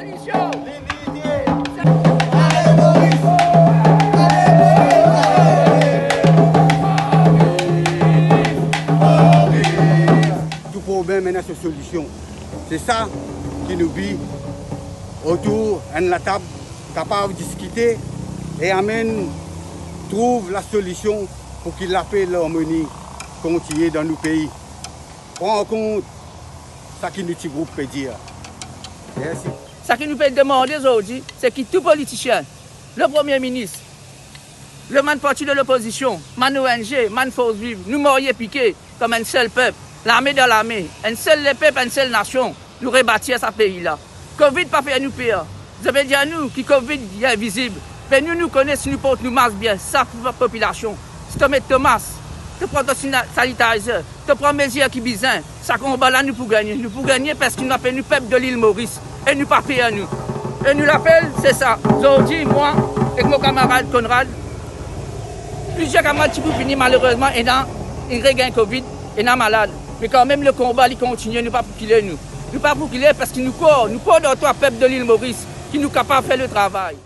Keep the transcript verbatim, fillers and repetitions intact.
Tou problem ena so solision. Se sa ki nou bi otour enn latab, kapav diskite e amenn, trouv lasolision pou ki lape, larmoni kontigne dan nou pei. Pran kont sa ki nou ti group pe dir. Mersi. Sa ki nou pe demande zordi, se ki tou politisien, le Premie Minis, le bann parti de lopozision, bann O N G, bann Force Vive, nou marye pike kouma enn sel pep, lame dan lame, enn sel lepep, enn sel nasion, nou rebatir sa pei la. Covid pa fer nou per. Zot pe dir nou ki Covid li invizib, me nou, nou kone si nou port nou mas bien, sa pou popilasion. Si to met to mas, to pran to sina-, sanitizer, to pran mezir ki bizin, sa konba la nou pou gagne. Nou pou gagne parski nou apel nou pep de Lil Moris e nou pa per nou. E nou lapel, se sa. Zordi, mwa ek mo kamarad Conrad, plizier kamarad ti pou fini, malerezman, ena inn regagn Covid, ena malad. Me kanmem, le konba, li kontigne, nou pa pou kile nou. Nou pa pou kile parski nou krwar, nou krwar dan twa, pep de Lil Moris, ki nou kapav fer le travay.